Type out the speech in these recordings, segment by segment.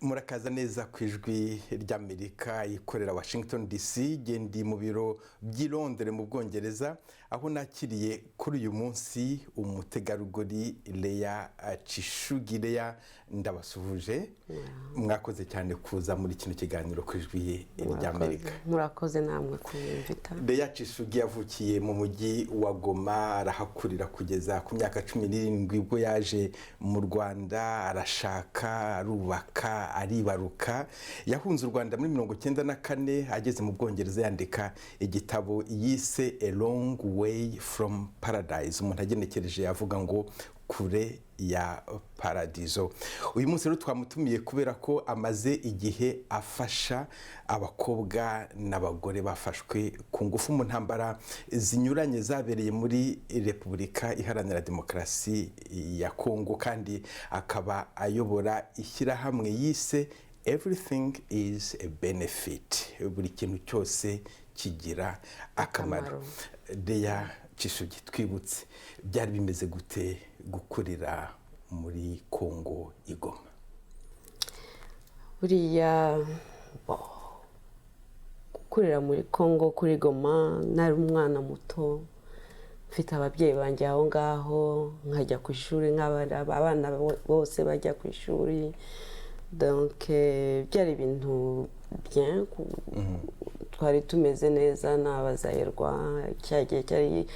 Murakaza neza ku Ijwi ry'Amerika ikorera Washington DC. Gendi mu biro by'i Londres mu Bwongereza, aho nakiriye kuri uyu munsi umutegarugori Leah Cishugi. Leah, ndabasuhuje, mwakoze cyane kuza muri kino kiganiro ku Ijwi ry'Amerika. Murakoze namwe kunyumvita. Leah Cishugi yavukiye mu mujyi wa Goma, arahakurira kugeza ku myaka 17, ubwo yaje mu Rwanda, arashaka, arubaka, aribaruka. Yahunze u Rwanda muri 94. Ageze mu Bwongereza yandika igitabo yise "A Long Way from Paradise", umuntu agenekereje yavuga ngo "Kure ya Paradizo". Uyu munsi rero twamutumiye kubera ko amaze igihe afasha abakobwa n'abagore bafashwe ku ngufu mu ntambara zinyuranye zabereye muri Repubulika Iharanira Demokarasi ya Kongo, kandi akaba ayobora ishyirahamwe yise "Everything Is a Benefit", buri kintu cyose kigira akamaro. Leah Cishugi, twibutse, byari bimeze gute gukurira muri Kongo i Goma? Buriya gukurira muri Kongo kuri Goma, nari umwana muto, mfite ababyeyi banjye aho ngaho, nkajya ku ishuri abana bose bajya ku ishuri. Donc byari ibintu bien, twari tumeze neza n'abazayirwa. Cya gihe cyari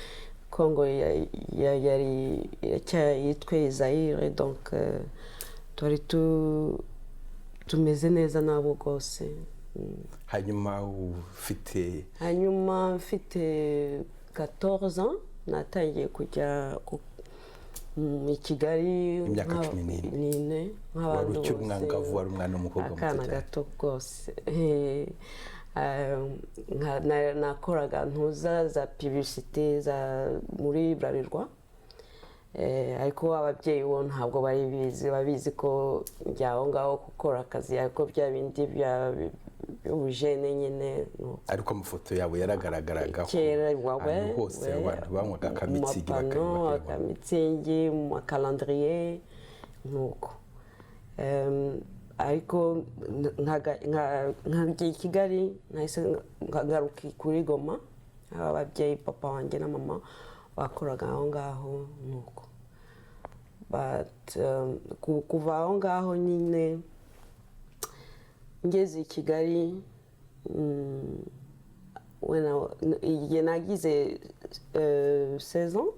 Kongo yari yitwe Zaire, donc twari tumeze neza nabo rwose. Hanyuma ufite? Hanyuma mfite 14 ans natangiye kujya i Kigali. Imyaka 14. N'ine. Wari Nk'abandi ukiri bose. umwangavu, wari umwana w'umukobwa muto Akana cyane. gato rwose. Nakoraga ntuza za publicité za muri Bralirwa. Ariko ababyeyi bo ntabwo bari bizi, babizi ko njya aho ngaho gukora akazi, ariko bya bindi by'ubujene nyine nuko. Ariko amafoto yawe yaragaragaraga Kera wawe ahantu hose, abantu banywaga aka Mützig. Mu mapano, aka Mützig, mu ma calendrier nuko. Ariko nkajya i Kigali, nahise ngaruka kuri Goma aho ababyeyi, papa wanjye na mama, bakoraga aho ngaho nuko. But kuva aho ngaho nyine ngeze i Kigali, igihe nagize 16 ans.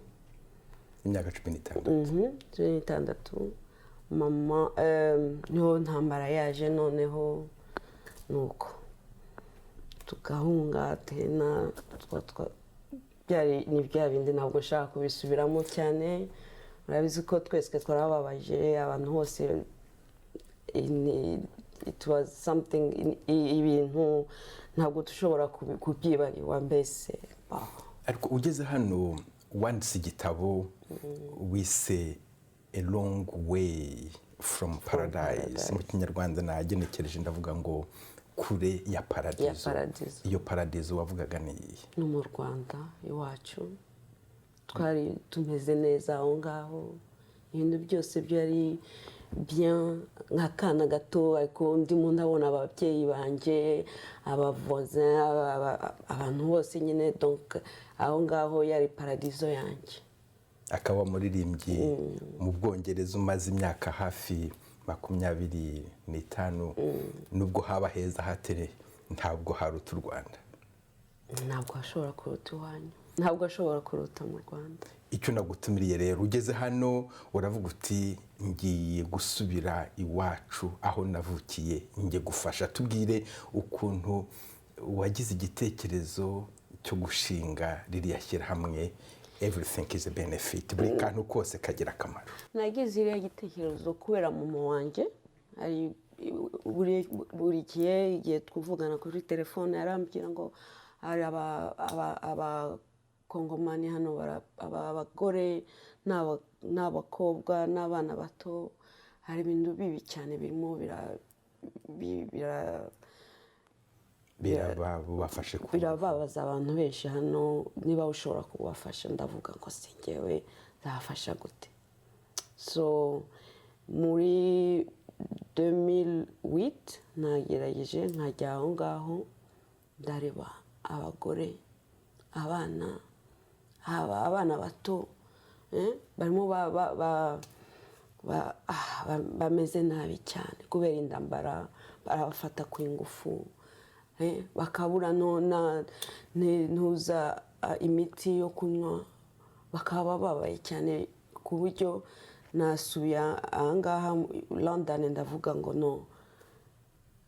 Imyaka 16. 16, mama niho ntambara yaje, noneho nuko tugahunga tena. Byari ni bya bindi, ntabwo nshaka kubisubiramo cyane. Murabizi ko twese twarababaje abantu hose. It was something, ibintu ntabwo dushobora kubyibagirwa mbese. Bah. Ariko ugeze hano wanditse igitabo wise "A Long Way from Paradise", Paradise. Mu Kinyarwanda nagenekereje ndavuga ngo "Kure ya Paradizo". Ya Paradizo. Iyo paradizo wavugaga ni iyihe? No mu Rwanda iwacu twari tumeze neza aho ngaho, ibintu byose byari bien nk'akana gato, ariko ndimo ndabona ababyeyi banjye, aba voisins, abantu bose nyine. Donc aho ngaho yari paradizo yanjye. Akaba umuririmbyi mu Bwongereza umaze imyaka hafi 25, nubwo haba heza hatere, ntabwo haruta u Rwanda. Ntabwo hashobora kuruta iwanyu, ntabwo ashobora kuruta mu Rwanda. Icyo nagutumiriye rero, ugeze hano uravuga uti "Ngiye gusubira iwacu aho navukiye, njye gufasha." Tubwire ukuntu wagize igitekerezo cyo gushinga ririya shyirahamwe "Everything Is a Benefit", buri kantu kose kagira akamaro. Nagize iriya gitekerezo kubera mama wanjye ari buri gihe, igihe twuvugana kuri telefone, arambwira ngo hari abakongomani hano, abagore n'abakobwa n'abana bato, hari ibintu bibi cyane birimo Birabafashe ku birababaza abantu benshi hano, niba ushobora kubafasha. Ndavuga ngo si njyewe, nzabafasha gute? So muri 2008 nagerageje nkajya aho ngaho, ndareba abagore, abana, haba abana bato, barimo bameze nabi cyane kubera intambara. Barabafata ku ingufu, bakabura ntuza imiti yo kunywa, bakaba bababaye cyane, ku buryo nasubiye ahangaha London ndavuga ngo: "No,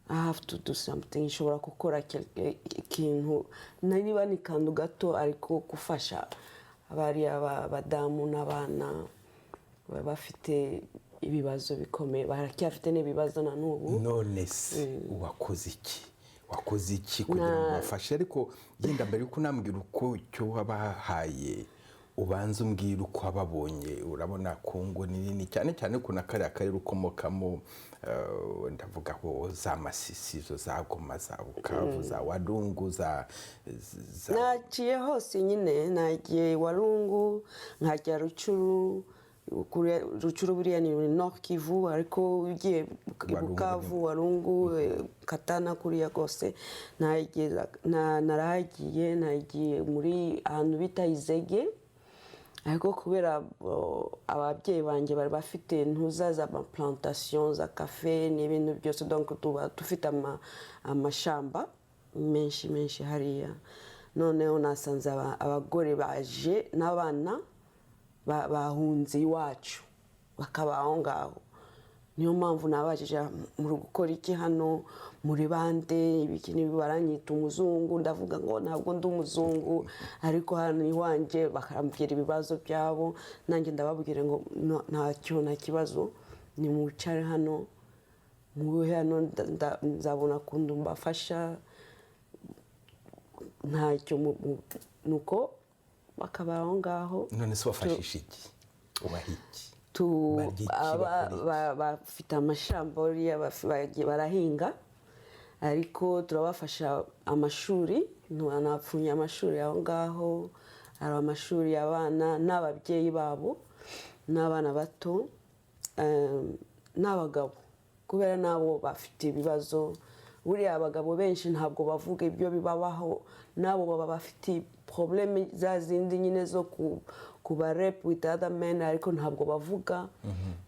I have to do something." Nshobora gukora ikintu, niba ni kantu gato, ariko gufasha bariya badamu n'abana baba bafite ibibazo bikomeye, baracyafite n'ibibazo na n'ubu. None se wakoze iki? Wakoze iki kugira ngo ubafashe? Ariko genda, mbere yuko unambwira uko icyo wabahaye, ubanza umbwira uko wababonye. Urabona Kongo ni nini cyane, cyane ko na kariya karere ukomokamo, ndavuga ko za Masisi, izo za Goma, za Bukavu, za Walungu, za Naciye hose nyine. Nagiye Walungu, nkajya Rutshuru. Rutshuru buriya ni Nord Kivu, ariko ugiye i Walungu. Bukavu, Walungu, Katana, kuriya rwose narahagiye. Nagiye muri ahantu bita Izege, ariko kubera ababyeyi banjye bari bafite ntuza za plantation za kafe n'ibintu byose, donc tuba dufite amashamba menshi menshi hariya. Noneho nasanze abagore baje n'abana bahunze iwacu, bakaba aho ngaho. Niyo mpamvu nabajije: "Muri gukora iki hano? Muri bande?" Ibiki n'ibi, baranyita umuzungu. Ndavuga ngo ntabwo ndi umuzungu, ariko hano iwanjye. Bakambwira ibibazo byabo, nanjye ndababwira ngo: "Ntacyo, nta kibazo, ni mwicare hano, mube hano, nzabona ukuntu mbafasha, ntacyo." Nuko bakaba aho ngaho. None se wafashisha iki? Ubaha iki? Barya iki? Bakora iki? Bafite amashamba buriya, barahinga, ariko turabafasha amashuri. Napfunye amashuri aho ngaho. Hari amashuri y'abana n'ababyeyi babo n'abana bato, n'abagabo, kubera nabo bafite ibibazo. Buriya abagabo benshi ntabwo bavuga ibyo bibabaho, nabo baba bafite problème za zindi nyine zo kuba rape with other men, ariko ntabwo bavuga.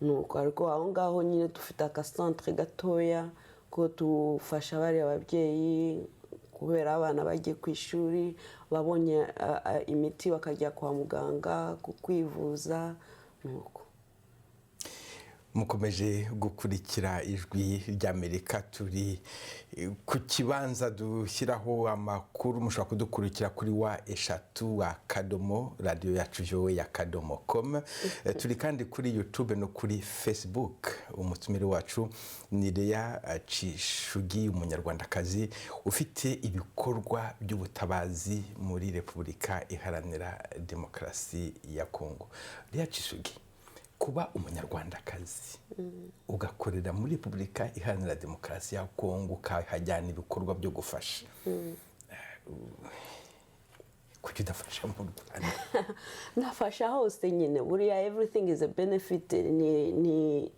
Nuko ariko aho ngaho nyine dufite akacentre gatoya ko tufasha bariya babyeyi, kubera abana bagiye ku ishuri, babonye imiti, bakajya kwa muganga ku kwivuza, nuko. Mukomeje gukurikira Ijwi ry'Amerika. Turi ku kibanza dushyiraho amakuru. Mushobora kudukurikira kuri www.radioyacuvoa.com. Turi kandi kuri YouTube no kuri Facebook. Umutumire wacu ni Leah Cishugi, umunyarwandakazi ufite ibikorwa by'ubutabazi muri Repubulika Iharanira Demokarasi ya Kongo. Leah Cishugi, kuba umunyarwandakazi ugakorera muri Repubulika Iharanira Demokarasi ya Kongo, ukahajyana ibikorwa byo gufasha, kuki udafasha mu Rwanda? Nafasha hose nyine. Buriya everything is a benefit. Ni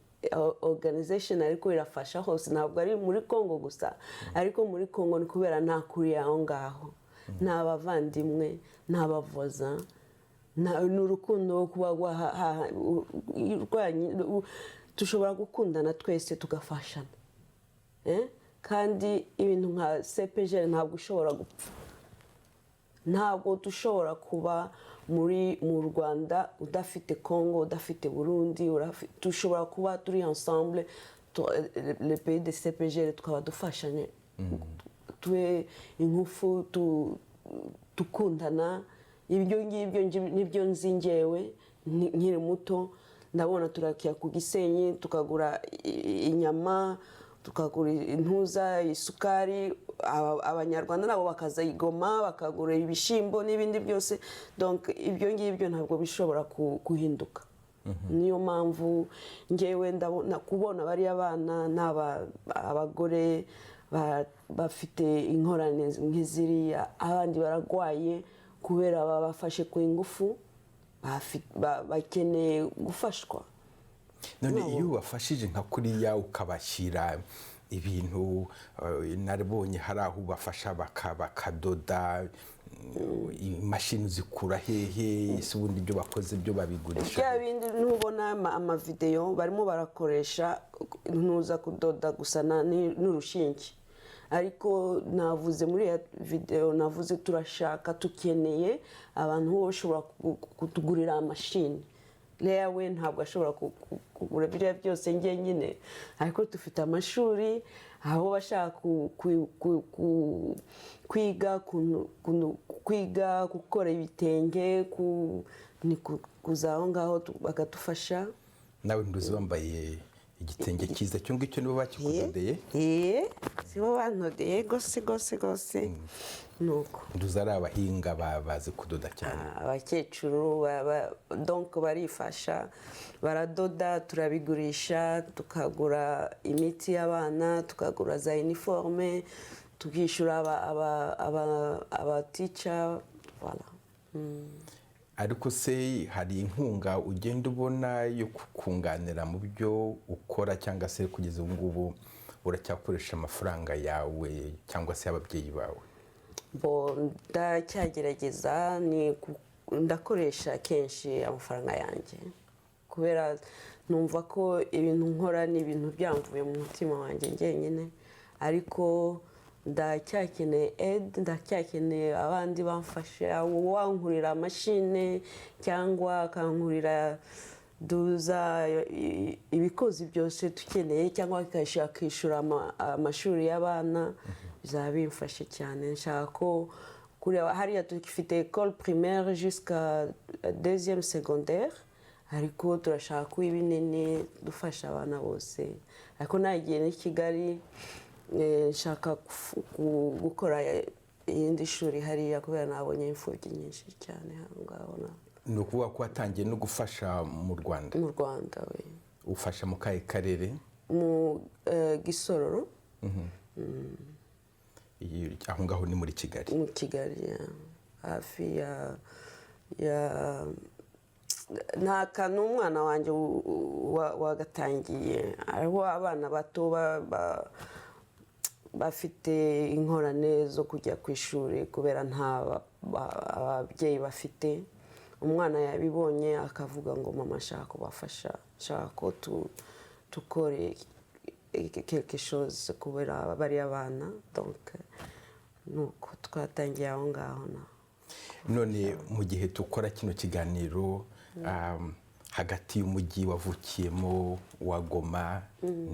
organization, ariko irafasha hose, ntabwo ari muri Congo gusa. Ariko muri Congo ni kubera ntakuriye aho ngaho, nta bavandimwe, nta bavoza, ni urukundo kuba dushobora gukundana twese, tugafashana. Kandi ibintu nka CPGL ntabwo ushobora gupfa, ntabwo dushobora kuba muri mu Rwanda udafite Congo, udafite Burundi. Dushobora kuba turi ensemble, le pays de CPGL, tukaba dufashanye, tube ingufu, tukundana. Ibyo ngibyo nibyo nzi ngewe nkiri muto. Ndabona turakira ku Gisenyi, tukagura inyama, tukagura intuza, isukari, abanyarwanda nabo bakaza i Goma bakagura ibishyimbo n'ibindi byose. Donc ibyo ngibyo ntabwo bishobora guhinduka. Niyo mpamvu ngewe ndabona kubona bariya bana n'aba abagore bafite inkorane nk'iziriya, abandi bararwaye kubera babafashe ku ingufu, bakeneye gufashwa. None iyo ubafashije nka kuriya, ukabashyira ibintu, narabonye hari aho ubafasha bakadoda, imashini zikura hehe? Ese ubundi ibyo bakoze byo babigurisha? Bya bindi ntubona amavideyo barimo barakoresha, ntuza kudoda gusa n'urushinge. Ariko navuze muri iyo videwo, navuze turashaka, tukeneye abantu bo bashobora kutugurira amashini. Leya we ntabwo ashobora kugura biriya byose njyenyine, ariko dufite amashuri aho bashaka kwiga kwiga gukora ibitenge, ni kuza aho ngaho bakadufasha. Nawe nduzi wambaye igitenge cyiza, cyo ngicyo nibo bakikudodeye? Ee, sibo bantodeye rwose rwose rwose, nuko. Nduzi ari abahinga, bazi kudoda cyane. Abakecuru donc barifasha, baradoda, turabigurisha, tukagura imiti y'abana, tukagura za uniforme, tukishyura abatica, voilà. Ariko se hari inkunga ugenda ubona yo kukunganira mu byo ukora, cyangwa se kugeza ubu ngubu uracyakoresha amafaranga yawe cyangwa se y'ababyeyi bawe? Bo, ndacyagerageza, ndakoresha kenshi amafaranga yanjye, kubera numva ko ibintu nkora ni ibintu byamvuye mu mutima wanjye njyenyine. Ariko ndacyakeneye aide, ndacyakeneye abandi bamfasha, wankurira amashine cyangwa akankurira duza ibikozi byose dukeneye, cyangwa akishyura amashuri y'abana, bizaba bimfashe cyane. Nshaka ko kureba hariya dufite école primaire jusqu'à deuxième secondaire, ariko turashaka ko ibinini dufasha abana bose. Ariko nagiye n'i Kigali, nshaka gukora iyindi shuri hariya, kubera nabonye imfubyi nyinshi cyane aho ngaho. Ni ukuvuga ko watangiye no gufasha mu Rwanda? Mu Rwanda we. Ufasha mu kahe karere? Mu Gisororo. Aho ngaho ni muri Kigali? Mu Kigali, ya. Hafi ya nta kantu umwana wanjye wagatangiye, hariho abana bato bafite inkorane zo kujya ku ishuri kubera nta ababyeyi bafite. Umwana yabibonye akavuga ngo: "Mama, nshaka kubafasha, nshaka ko tukore quelque chose kubera bariya bana." Donc nuko twatangiye aho ngaho na None mu gihe dukora kino kiganiro, hagati y'umujyi wavukiyemo wa Goma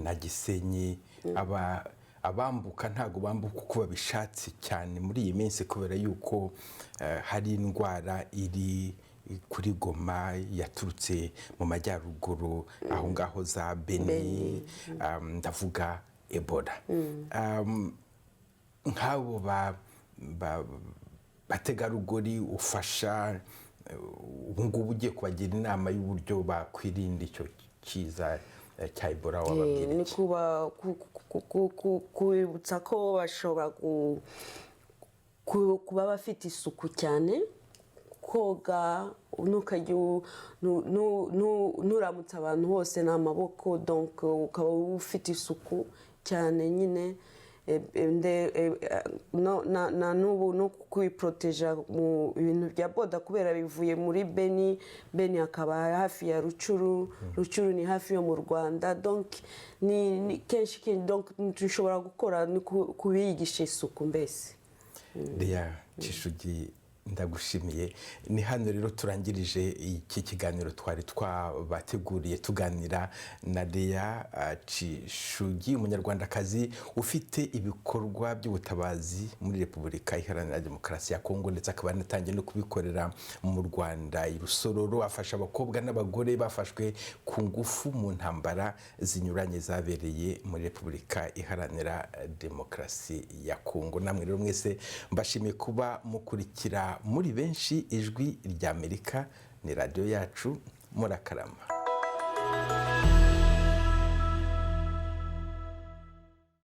na Gisenyi, aba abambuka ntabwo bambuka uko babishatse cyane muri iyi minsi, kubera yuko hari indwara iri kuri Goma yaturutse mu majyaruguru aho ngaho za Beni, ndavuga Ebola. Nk'abo bategarugori ufasha, ubu ngubu ugiye kubagira inama y'uburyo bakwirinda icyo kiza cya Ebola, wababwira Ni iki? Kuba kubibutsa ko bashobora kuba bafite isuku cyane, koga, ntukajye nuramutse abantu bose n'amaboko, donc ukaba ufite isuku cyane nyine. Na n'ubu no kwiporoteja mu bintu bya boda, kubera bivuye muri Beni, Beni hakaba hafi ya Rutshuru, Rutshuru ni hafi yo mu Rwanda. Donc ni kenshi donc dushobora gukora ni kubigisha isuku mbese. Leya Cishugi, ndagushimiye. Ni hano rero turangirije iki kiganiro twari twabateguriye, tuganira na Leya Cishugi, umunyarwandakazi ufite ibikorwa by'ubutabazi muri Repubulika Iharanira Demokarasi ya Kongo, ndetse akaba yanatangiye no kubikorera mu Rwanda i Rusororo, afasha abakobwa n'abagore bafashwe ku ngufu mu ntambara zinyuranye zabereye muri Repubulika Iharanira Demokarasi ya Kongo. Namwe rero mwese mbashimiye kuba mukurikira muri benshi Ijwi ry'Amerika, ni radiyo yacu. Murakarama.